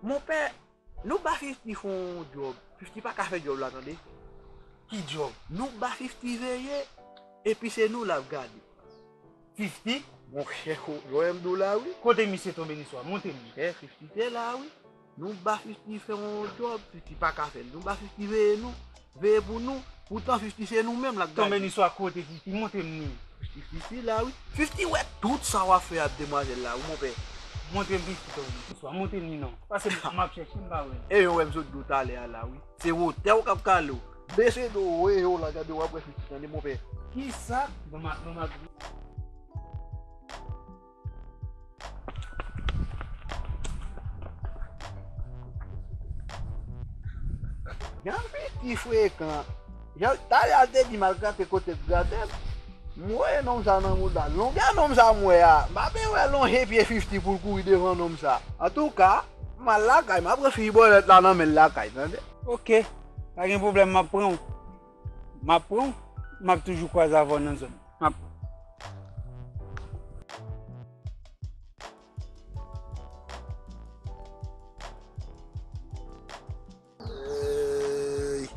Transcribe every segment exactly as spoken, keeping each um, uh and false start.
Monpè, nou ba Fifty fè yon djòb. Fifty pa ka fè djòb la, tande. Ki djòb? Nou ba Fifty veye, epi se nou l ap gade. Fifty? Monchè, ho, yo menm di w la, wi. Kote misye tonbe niswa? Montre m li. Monchè, Fifty te la, wi. Nou ba Fifty fè yon djòb, Fifty pa ka fè l. Nou ba Fifty veye nou, veye pou nou. Poutan Fifty se nou menm l ap gade. Tonbe niswa kote Fifty? Montre m li. Fifty la, wi. Fifty wè tout sa w ap fè ak demwazèl la, wi, monpè. Montre m Fifty tonbe niswa. Montre m li non. Paske m ap chèche, m pa wè l. E yo wè m sot di w talè a la, wi. Se wotè w k ap kale w. Bese do w, e yo la, gade w ap wè Fifty, tande, monpè. Kisa? Bon, m a, bon, m a. Jan Fifty frekan. Jan, talè a l te di m al grate kote l grate l. M wè nonm sa nan mouda l. Longè nonm sa m wè a. M pa bezwen wè lonje pye Fifty pou l kouri devan nonm sa. Antouka, m al lakay, m ap pran fiy bòlèt la nan men l lakay, tande. Oke. Pa gen pwoblèm, m ap pran w. M ap pran w. M ap toujou kwaze avè w nan zòn. M ap Ey,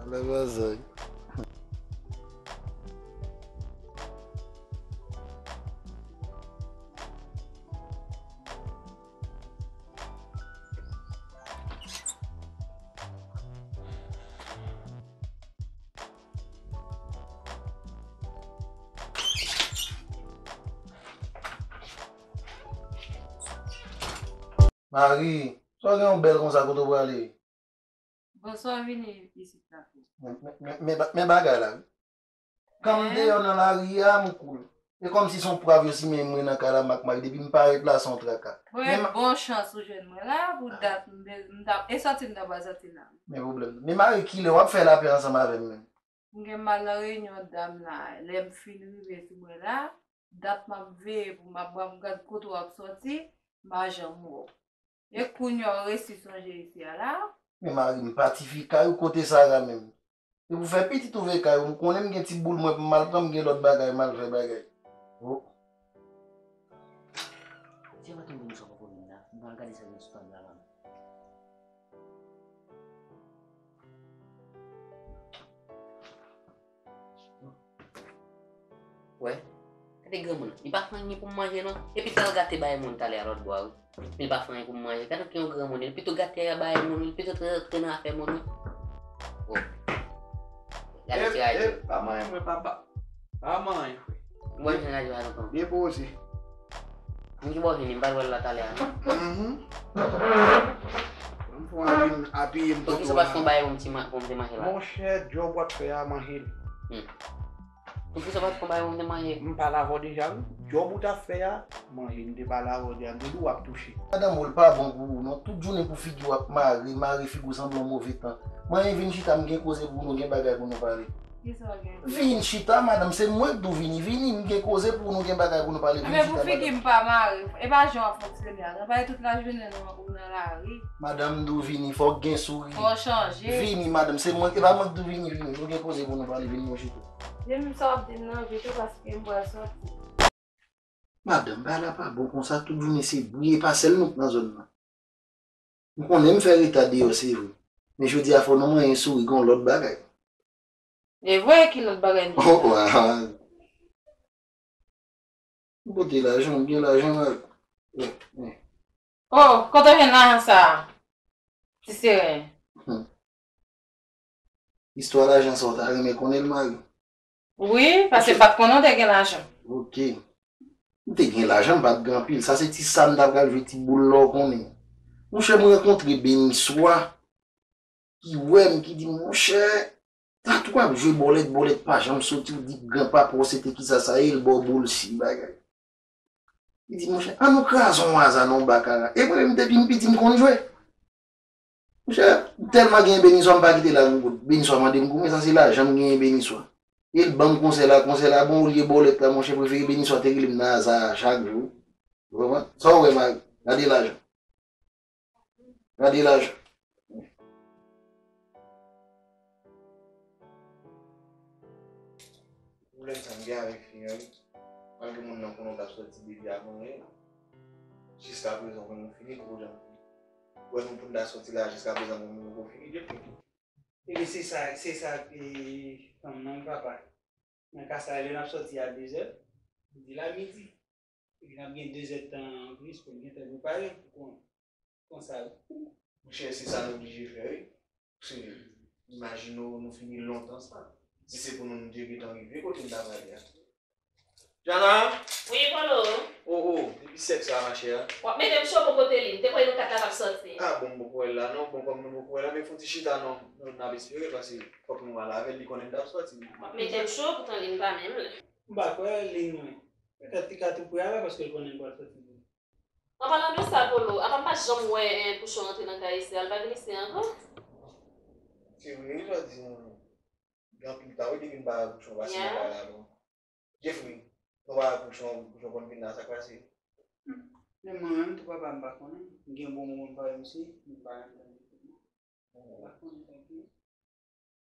ale bazay. Mari, sa w gen yon bèl konsa kote w prale? Bonswa, vini isit la tou. Men, men, men, men, men bagay la, wi. Kan m deyò nan lari a, m koul. E kòmsi se yon pwav yo simen mwen nan kay la, m ak Mari, depi m parèt la, se yon traka. Mwen, bon chans ou jwenn mwen la, pou dat m, m t ap, e sòti m ta pral sòti la. Men pwoblèm. Men Mari, kilè w ap fè lapè ansanm avè m menm? M gen mal nan reyinyon dam la. Lè m fin rive sou mwen la, dat m ap veye pou m ap, m ap gad kote w ap sòti, m pa janm wè w. E kounye a w resi sonje isi a la? Men Mari, m pa tifi kay ou kote Sara menm. E pou fè pitit ou veye kay ou, m konnen m gen ti boul mwen pou m al pran, m gen lòt bagay, m al fè bagay. Oh. Ti a pa tonbe nou sa poko vin la. M pral gade sa gen sou tab la la. Wè, gade granmoun nan, li pa fè anyen pou m manje non. Epi sa l gate bay moun talè a lòt bò a wi. Li pa fè anyen pou m manje. Gade ki yon granmoun, li pito gate a bay moun, li pito rantre nan afè moun wi. Oh. Gade ti radyo. E, e, pa manyen mwen, papa. Pa manyen, frè. Mwen jan radyo a lontan. Depoze. Mwen ki bò vini, m pa t wè l la talè a non. Mhm. M fè anpil apiye m. Poukisa w pa t fè yon bagay pou m ti ma-, pou m te manje la? Monchè, djòb w ap fè a, manje l. Hmm. Poukisa w pa t fè yon bagay pou m te manje? M pale avè w deja wi. Djòb ou t ap fè a, manje, m te pale avè w deja, m te di w ap touche. Madanm ou l pa bon pou ou non. Tout jounen pou figi w ap mare, mare figi w sanble yon move tan. Mwen vin chita, m gen koze pou nou, gen bagay pou nou pale. Kisa w gen? Vin chita, madanm, se mwen k di w vini. Vini, m gen koze pou nou, gen bagay pou nou pale. Vin chita, madanm. Enben pou figi m pa mare, e pa jan w ap fonksyone a. Travay tout lajounen non, ou nan lari. Madanm, m di w vini, fòk gen souri. Fò w chanje. Vini, madanm, se mwen, e pa mwen k di w vini, vini. Nou gen koze pou nou pale, vini nou chita. Vini, sa w ap di m nan, vite paske m pral sòti. Madanm, bagay la pa bon konsa, tout jounen se bri, e pa sèl nou k nan zòn nan. M konnen m fè reta deyò, se vre. Men jodi a fò nou manyen souri, gen yon lòt bagay. E vre, ki lòt bagay nou fè? Oh, ah. M pote lajan, m gen lajan la. Oh, kote w jwenn lajan sa a? Ti seren. Hmm. Istwa lajan sa w ta renmen konnen l, Mari? Wi, paske m pa t konnen w te gen lajan. Ok. M te gen lajan, m pa t gen anpil. Sa se ti sa m ta pral jwe ti boul la, w konnen. Monchè, m rankontre Beniswa ki wè m, ki di m, monchè, tatou ap jwe bòlèt, bòlèt pa janm soti, w di granpapa w se te kisa sa ye, l ba w boul si bagay. Li di, monchè, ann nou kraze yon waza nan yon bakara. E mwen menm, depi m piti, m konn jwe. Monchè, m tèlman genyen Beniswa, m pa kite l al yon kote. Beniswa mande m goumen, sa se lajan m genyen Beniswa. E l ban m konsèy la, konsèy la bon, olye bòlèt la, monchè, prefere Beniswa te rele m nan aza a chak jou. Ou konprann? Sa w wè, Mari? Gade lajan. Gade lajan. Pwoblèm sa m gen avèk fi an, wi. Malgre moun nan konnen w t ap sòti depi avan, wi. Jiskaprezan, konnen w fini, poko janm fini. Wè nou pou n ta sòti la jiskaprezan nou poko fini depi. Ebyen se sa, se sa e fanm nan papa. Nan ka sa lè n ap sòti a dezè, di la midi. Epi n ap gen dezèdtan anplis pou n gentan prepare pou kon, konsa wi. Monchè, se sa nou oblije fè wi. Se, imajine w, nou fini lontan sa. Si se pou nou, nou te gentan rive kote n ta prale a. Jana! Wi, Polo. Oh, oh, depi sèt sa, machè. W ap mete m cho pou kote li. M te kwè nou kat la t ap sòti. Ah, bon, m poko wè l la, non. Bon, kòm nou poko wè l la, men fon ti chita, non. Nou, n ap espere, paske fòk nou al avè l, li konnen n t ap sòti. W ap mete m cho, poutan li n pa menm la. M pa kwè li, mwen. Petèt li ka tou pre avè, paske l konnen l pral sòti. An palan de sa, Polo, apa m pa janm wè, eh, Pouchon antre nan kay isi a, l pa vin isi ankò? Se vre, wi, sa di, gen anpil tan, wi, depi m pa wè Pouchon pase nan kay la, non. Jeffrey, nou pa wè Pouchon, Pouchon konn vin la, sa k pase? Hmm. Men mwen menm tou, papa, m pa konnen. M gen bon moman m pa wè misye, m pa janm tande pale. M pa konnen sa k gen.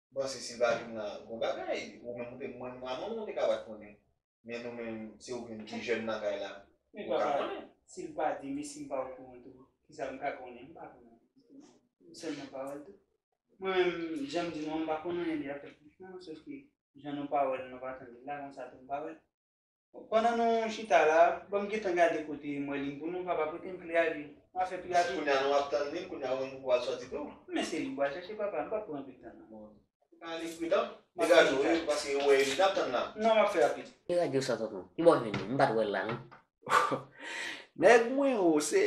Bon, si, si l pa vin la, gon bagay. Ou menm, ou te, mwen, mwen, mwen, mwen te ka pa t konnen. Men nou menm, se ou menm ki jèn nan kay la. Men ou ka papa, konnen. Si l pa di, men si m pa okouran tou, kisa m ka konnen? M pa konnen. M sèlman pa wè l tou. Mwen menm, jan m di nou an, m pa konn anyen de afè Pouchon, sòf ke jan nou pa wè l, nou pa tande l la, konsa tou m pa wè l. Pandan nou chita la, ban m gentan gade kote m wè liy pou nou, papa, pote m kle a li. M a fè pi rapid. Kounye a nou ap tann li, kounye a ou menm ou pral sòti tou. Men se li m pral chèche, papa, m p ap pran anpil tan, non. Bon. Ou ka ale pridan. M ap degaje w, wi, paske ou wè li n ap tann la. Non, m ap fè rapid. E radyo sa, tonton? Ki bò w jwenn li? M pa t wè l la, non. Nèg mwen, o, se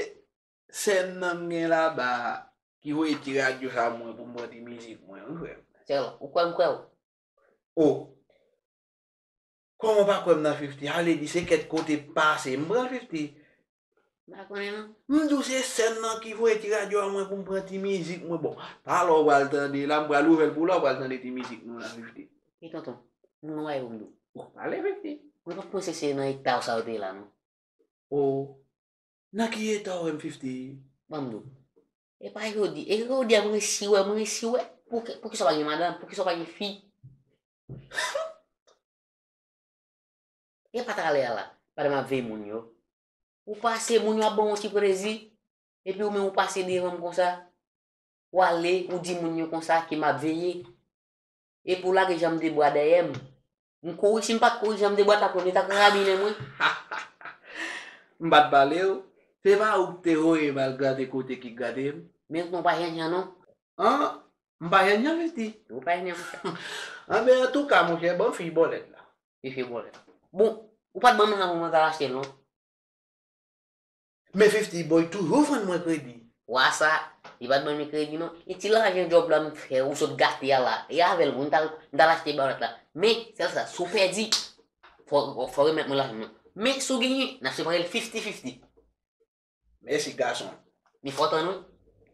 sèn nan m gen laba a ki voye ti radyo sa mwen pou m pran ti mizik mwen, wi, frè m. Sèl, ou kwè m kwè w? O. Kòman w pa kwè m nan, Fifty? Ale di se kèt kote pase m pran l, Fifty. M pa konnen non. M di w se sèn nan ki voye ti radyo a mwen pou m pran ti mizik mwen. Bon, talè w pral tande la, m pral ouvè l pou w la, w pral tande ti mizik nou la, Fifty. E tonton, m gon bagay pou m di w. Bon, pale, Fifty. Mwen pa panse se nan eta w sa yo te la non. O, nan ki eta w wè m, Fifty? Ban m di w. E pa jodi, e jodi a mwen resi wè, mwen resi wè. Pouki, poukisa w pa gen madanm, poukisa w pa gen fi? E pa talè a la, pandan m ap veye moun yo. Ou pase, moun yo ap ban w yon ti plezi, epi ou menm ou pase devan m konsa. W ale, ou di moun yo konsa ke m ap veye. Epi w lage janm de bwa dèyè m. M kouri, si m pa t kouri janm de bwa t ap pran m, li t ap karabinen mwen. M pa t pale w. Se pa ou k te voye m al grate kote ki grate m? Men non, w pa jènjan non. An? M pa jènjan, Fifty? Ou pa jènjan, monchè. Anben, antouka, monchè, ban m fiy bòlèt la. Ki fiy bòlèt? Bon, ou pa t ban m nan moman m t al achte l non. Men Fifty Boy toujou vann mwen kredi. Wa sa, li pa t ban mwen kredi non. E ti lajan djòb la m fè, ou sot gate a la. E avè l wi, m t al, m t al achte bòlèt la. Men, sèl sa, si w pèdi, fò, fò remèt mwen lajan m nan. Men, si w genyen, n a separe l fifty fifty. Mèsi, gason. Men fò w tann wi.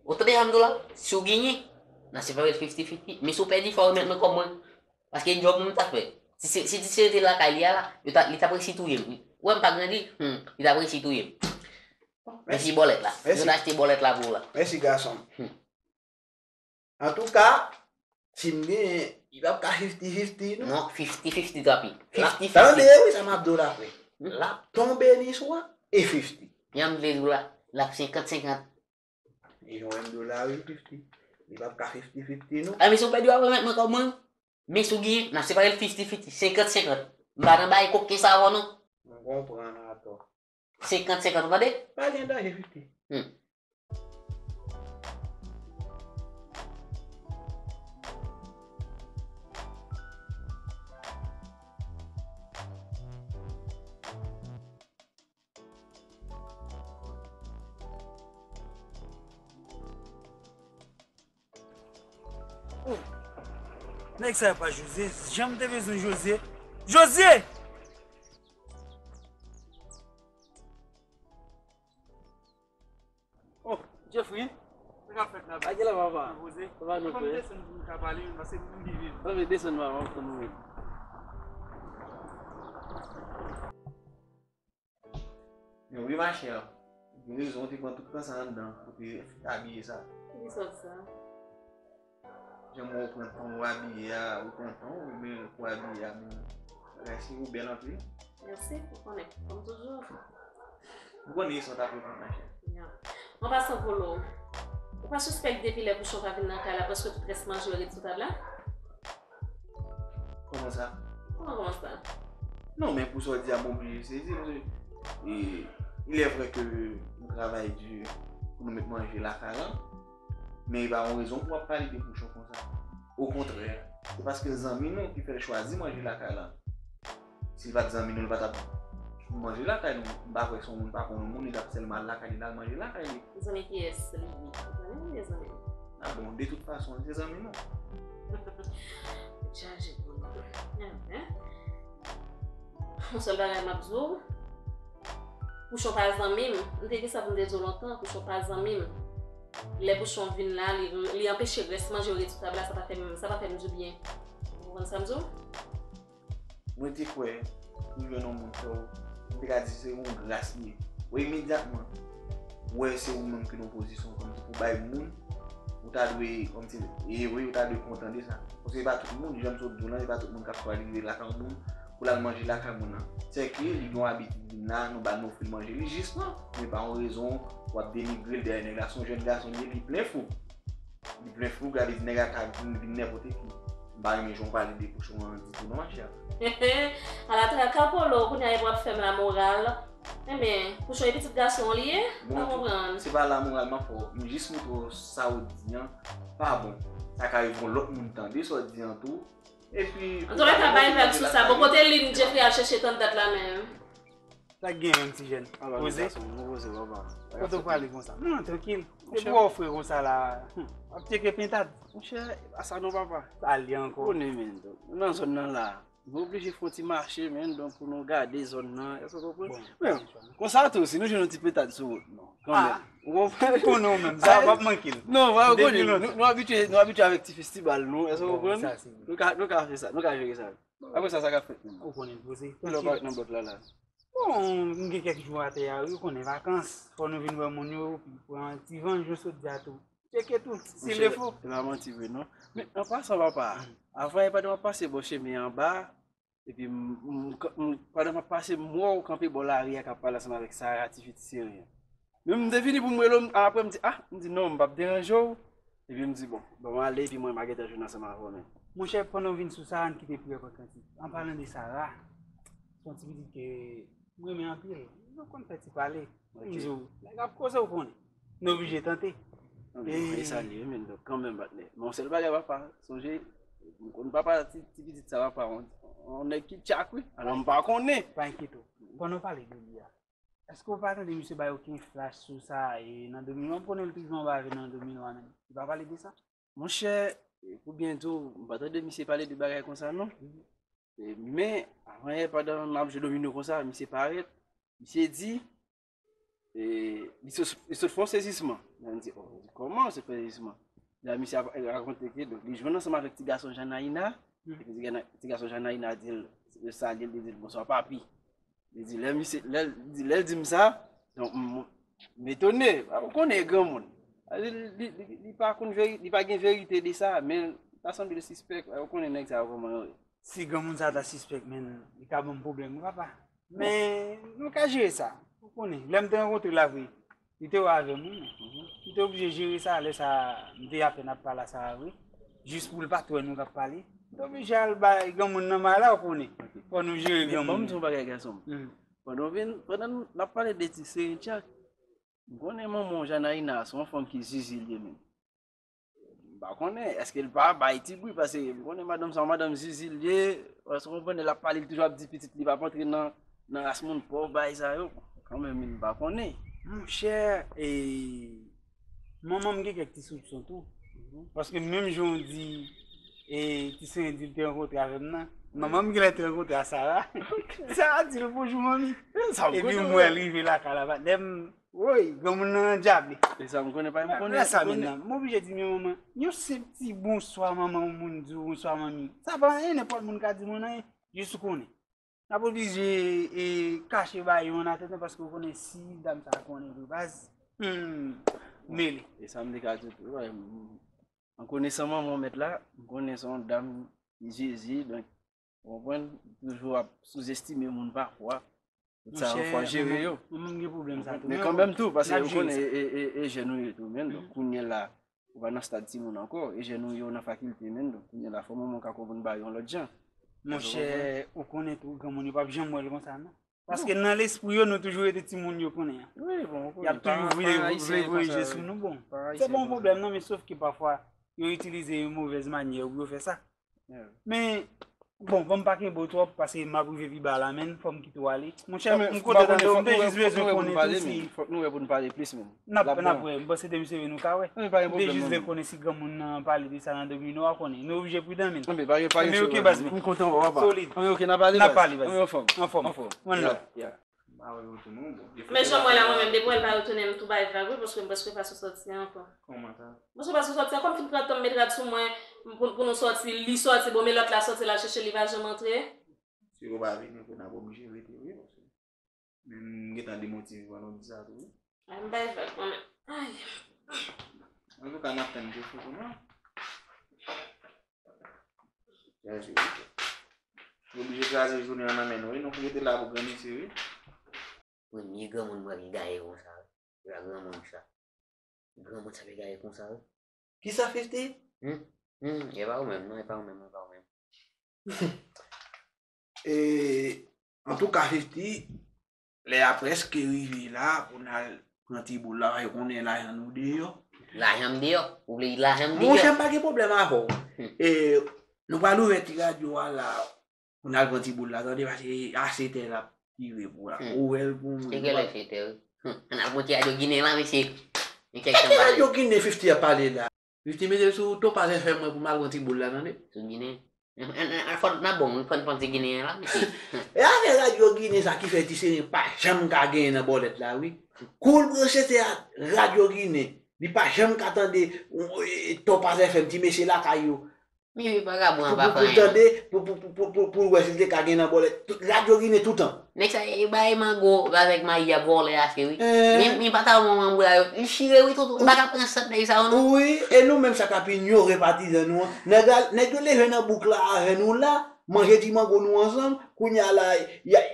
Ou tande sa m di w la? Si w genyen, n a separe l fifty fifty. Men si w pèdi, fò w remèt mwen kòb mwen. Paske djòb mwen m t ap fè. Si se, si se te lakay li a la, yo ta, li t ap resi touye m. Ou wè m pa grandi, hmm, li t ap resi touye m. Men fiy bòlèt la. Mèsi. Yo t achte bòlèt la pou ou la. Mèsi, gason m. Hmm. Antouka, si m genyen, li p ap ka fifty fifty non. Non, fifty fifty, tanpri. Fifty fifty. Tande wi sa m ap di w la, frè. Hmm? L ap tonbe ni swa e fifty. Jan m vle di w la, l ap senkant senkant. E jan w wè m di w la wi, fifty. Li p ap ka fifty fifty non. A, men si w pèdi w ap remèt mwen kòb mwen. Men si w genyen, n a separe l fifty fifty, senkant senkant. M pa nan bay koken sa avè w non. M konprann atò. Senkant senkant, ou tande? Pa gen danje, fifty. Hmm. Oh. Nèg sa yo pa Jose. Jan m te bezwen Jose. Jose! Oh, Jeffrey. Sa k ap fèt la? Sa gen la, papa? Poze. Sa va, nou frè? Desann pou nou ka pale, paske nou gen viv. Anben, desann, papa, m ap tann ou menm. Men wi, machè, ou gen rezon, ou te pran tout tan sa anndan pou te abiye sa. Ki sòt sa? Jan mwen ou pran tan ou abiye a, ou pran tan ou, men pou abiye a, men bagay si ou bèl anpil. Mèsi, ou konnen, kòm toujou. Ou konnen sa w t ap reponn, machè. Ya. An pasan, Polo, Ou pa sispèk depi lè Pouchon pa vin nan kay la, prèske tout rès manje yo ret sou tab la? Kòman sa? Kòman, kòman sa? Non, men pou sa w di a, m oblije sezi, paske, e, il est vrai que nou travay di pou nou met manje lakay lan, men e pa yon rezon pou w ap pale de Pouchon konsa. Okontrè, se paske zanmi nou ki fè l chwazi manje lakay lan. Si l pa t zanmi nou, li pa t ap manje lakay nou. M pa kwè se yon moun pa konn yon moun, li t ap sèlman al lakay li, l al manje lakay li. Zanmi kiyès li ye? Zanmi m oubyen zanmi m? Ah bon, de tout fason, se zanmi nou. Chaje pou nou. Yon sèl bagay m ap di w, Pouchon pa zanmi m. M te gen sa pou m te di w lontan, Pouchon pa zanmi m. Lè Pouchon vin la, li, li anpeche rès manje yo ret sou tab la, sa pa fè m, sa pa fè m dibyen. Ou konprann sa m di w? Mwen te kwè, ou jwenn yon moun fè w, m te ka di se yon gras li ye. Ou imedyatman, ou wè se ou menm ki nan pozisyon kòmsi pou bay moun, ou ta dwe, kòmsi, e wi, ou ta dwe kontan de sa. Paske se pa tout moun, jan m sot di w lan, se pa tout moun k ap chwazi rive lakay yon moun, pou l al manje lakay moun nan. Sèke li gen yon abitid vin la, nou ba l, nou ofri l manje, li jis lan. Men pa yon rezon w ap denigre l dèyè nèg la. Se yon jèn gason li ye, li plen fou. Li plen fou, gade nèg la ka vin, vin nenpòt ki. M pa renmen jan w pale de Pouchon an ditou non, ma chère. Ala traka Polo, kounye a epi w ap fè m lamoral. Enben, Pouchon e pitit gason w li ye? M pa konprann. Se pa lamoral m ap fè w. M jis montre w sa w di an pa bon. Sa ka rive yon lòt moun tande sa w di an tou. Epi. Antoulèka, bay vag sou sa. Bon, kote Lynn Jeffrey al chèche tann dat la menm? Sa k gen menm ti jèn? Poze. Poze, papa. Kote w prale konsa? Non, trankil. Se pou w fre konsa la. W ap tcheke pentad. Monchè, pa sa non, papa. Sa li ankò. Konnen, men. Nou nan zòn nan la. Nou oblije fè yon ti mache, men, donk, pou nou gade zòn nan. Èske w konprann? Men, konsa tou, si nou jwenn yon ti pentad sou wout nou. Kanmenm. Ou konprann? Konnen w menm. Sa w ap manke l. Non, w konnen. Nou abitye, nou abitye avèk ti festival nou. Èske w konprann? Nou ka, nou ka fè sa. Nou ka jere sa. Apre sa, sa k ap fèt menm? Ou konnen l poze. Kilè w parèt nan blòk la la? Bon, m gen kèk jou atè a wi, ou konnen vakans. Fò nou vin wè moun yo, pi pran ti van, jan w sot di a tou. Tcheke tou, si l fo. E pa manti vre non. Men an pasan papa, avan yè pandan m ap pase bò chemen anba, epi m, m, m, pandan m ap pase m wè w kanpe bò lari a k ap pale ansanm avèk Sara, ti fi ti sere an. Men m te vini pou m rele w, apre m di, ah, m di non, m p ap deranje w. Epi m di, bon, ban m ale, epi mwen m a gentan jwenn ansanm avè w menm. Monchè, pandan w vin sou sa, ann kite priyè pran kantik. An palan de Sara, se yon ti pitit ke m renmen anpil. Nou konn fè ti pale. M di w, nèg ap koze, w konnen. Nou oblije tante. Non, men mwen e sa li ye, men donk kanmenm, patnè. Men yon sèl bagay, papa, sonje, m konn papa ti, ti pitit sa, papa, yon, yon nèg ki tchak, wi. Alò, m pa konnen. Pa enkyete w. Pandan w pale de li a, Èske w pa tande misye bay okenn flash sou sa e nan de mil wan? M konnen l toujou anba avè nan de mil wan menm. Li pa pale de sa? Monchè, pou byen di w, m pa tande misye pale de bagay konsa non. E, men, avan yè pandan m ap jwe domino konsa, misye parèt, misye di, e, li sot, li sot fè yon sezisman. Mwen di, oh, kòman w sot fè sezisman? La misye ap rakonte ke, donk, li jwenn ansanm avèk ti gason Janaïna, epi ti gason Janaïna di l, yo salye l, li di l, bonswa papi. Li di, lè misye, lè, li di, lè l di m sa, donk, m, m etone, ou konnen e granmoun. Li, li, li, li pa konn veri, li pa gen verite de sa, men ta sanble l sispèk, ou konnen nèg sa yo kòman yo ye. Si granmoun sa ta sispèk, men, li ka ban m pwoblèm, wi, papa. Men, nou ka jere sa. Ou konnen, lè m te rankontre l la vre, li te wè avè m, wi. M te oblije jere sa, lè sa, m te apèn ap pale a Sara vre. Jis pou l pa t wè nou k ap pale. M te oblije al bay granmoun nan may la, ou konnen. Fò nou jere granmoun. Men ban m di w yon bagay, gason m. Pandan w vin, pandan n ap pale de ti seren tchak, m konnen manman w Janaïna, se yon fanm ki zizi l ye menm. M pa konnen, èske l pa bay ti bri, paske m konnen madanm sa, yon madanm zizi l ye, èske w konprann, lè l ap pale, l toujou ap di pitit li p ap antre nan, nan ras moun pòv, bagay sa yo. Kanmenm, m pa konnen. Monchè, e, manman m gen kèk ti soupson tou. Paske menm jan w di, e, ti seren di l te rankontre avè m nan, manman m genlè te rankontre a Sara. Sara di l, bonjou, manmi. Epi m wè l rive lakay la, patnè m. Woy, granmoun nan andyable. E sa m konnen pa, m konnen. Lè sa, men nan, m oblije di, men manman, yon senp ti bonswa manman yon moun di w, bonswa manmi. Sa pa anyen, nenpòt moun ka di moun anyen, jis ou konnen. N ap oblije, e, kache bagay yo an atè tan, paske ou konnen si dam sa konnen vre baz, hmm, mele. E sa m te ka di w tou, wi, m, m, an konesan manman w mèt la, m konnen se yon dam ki zizi, donk, ou konprann, toujou ap souzestime moun pafwa. Tout sa yo fò jere yo. Mwen menm gen pwoblèm sa tou. Men kanmenm tou, paske ou konnen e, e, e, e jèn ou ye tou, men, donk, kounye a la, Ou pa nan stad timoun ankò, e jèn ou yo nan fakilte menm, donk kounye a la fò manman w ka konprann bagay yon lòt jan. Monchè, ou konnen tou, granmoun yo p ap janm wè l konsa non. Paske nan lespri yo, nou toujou rete timoun yo konnen an. Wi, bon, ou konnen. Y ap toujou vle voye je sou nou, bon. Se pa yon pwoblèm non, men sof ke pafwa, yo itilize yon movèz manyè pou yo fè sa. Men, bon, ban m pa kenbe w twòp, paske m ap rive pi ba la, men fò m kite w ale. Monchè, m kontan tande w, m te jis bezwen konnen tou si. Fòk nou wè pou n pale plis, menm. N ap, n ap wè, m panse demen se vre nou ka wè. M te jis vle konnen si granmoun nan pale de sa nan domino a konnen. Nou oblije pridan, men. Anben, pa gen, pa gen sou pwoblèm. M kontan wè w, papa. Solid. Anben, oke, n ap pale, baz. N ap pale, baz. Anben, anfòm. Anfòm. One love. M pa wè yo tounen, bon. Men jan m wè la mwen menm, depi w wè l pa retounen, m tou bay vag wi, paske m prèske pa sou sòti ankò. Kòman sa? Paske w pa sou sòti ankò, m fin pran tan m met rad sou mwen pou, pou nou sòti, li sòti, bon, men lòt la sòti, l al chèche, li pa janm antre. Si yo pa vini, kounye a n ap oblije rete wi, paske menm m gentan demotive pandan w di sa tou wi. Ay, m bay vag mwen menm. Ay. Antouka, n ap tann Jefo kounye a. Kraze wi. Yo oblije kraze jounen an nan men nou wi. Nou rete la pou granmesi wi. Premye granmoun m wè ki gaye konsa wi. Epa granmoun sa. Granmoun sa pe gaye konsa wi. Kisa fifty? Hmm, hmm, e pa ou menm non, e pa ou menm, e pa ou menm. E, antouka fifty, lè a prèske rive la pou n al pran ti boul la, paske konnen lajan nou deyò. Lajan m deyò? Ou vle di lajan m deyò? Monchè, m pa gen pwoblèm avè w. E, nou pral ouvè ti radyo a la pou n al pran ti boul la, tande, paske a sèt è l ap tire pou la. Ouvè l pou mwen. Se kèlè sèt è wi? Ann al pran ti radyo ginen la, mesye. Men kèk tan pale. Radyo ginen fifty ap pale la. Fifty mete l sou Topaz F M mwen pou m al pran ti boul la, tande. Sou ginen. Fò n ap bon, fò n pran ti ginen an la, mesye. E afè radyo ginen sa ki fè Ti Seren pa janm ka genyen nan bòlèt la, wi. Kou l branche se radyo ginen. Li pa janm ka tande Topaz F M, ti mesye lakay yo. Men vye vagabon an pa fè anyen. Pou l tande, pou l wè si l te ka gen nan bòlèt. Radyo ginen toutan. Nèg sa e bay mango avèk mayi a vòlè achte wi. Men men pa ta wè mango la yo. Li chire wi tonton. M pa ka pran sant nèg sa yo non. Wi, e nou menm sa k ap inyore patizan nou an. Nèg yo leve nan bouk la avè nou la, manje ti mango nou ansanm, kounye a la, y a,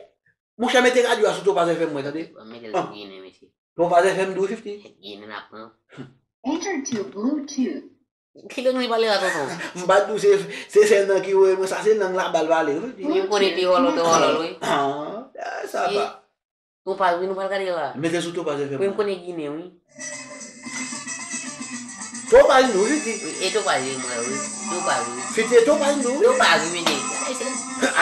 monchè mete radyo a sou Topaz F M mwen tande. Ban m mete l sou ginen mesye. Topaz F M tou wi fifty. Ginen ap pran. Enter to Bluetooth. Ki lang li pale la tonton? M pa t di w se se sèl nan ki woye mwen sa se lang la bal pale wi. Wi m konnen te hòlò te hòlò wi. Ah, sa pa. Nou pral wi nou pral gade la. Mete sou Topaz F M. Wi m konnen ginen wi. Topaz nou wi. E Topaz wi mwen wi. Topaz wi. Fiti e Topaz nou wi. Topaz wi mete.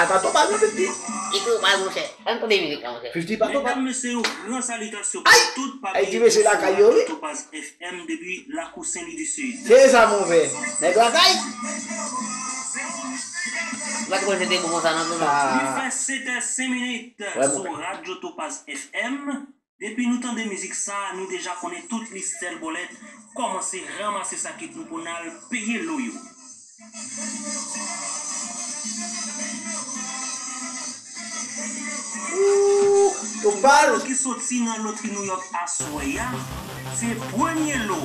Ata Topaz wi fiti. E Topaz monchè. Ann tande mizik la monchè. Fifty pa Topaz. Medam, mesye, yon gran salitasyon pou tout pabyen Topaz F M depi Lakou Sen Lwi di Sid. Se sa monchè. Nèg lakay. Ou pa t kwè se te bon konsa non tonton. Li fè sèt è senk minit sou Radyo Topaz F M. Depi nou tande mizik sa, nou deja konnen tout lis sèl bòlèt kòmanse ranmase sakèt nou pou n al peye lo yo. Lo ki soti nan lotri Nouyòk aswè a, se premye lo.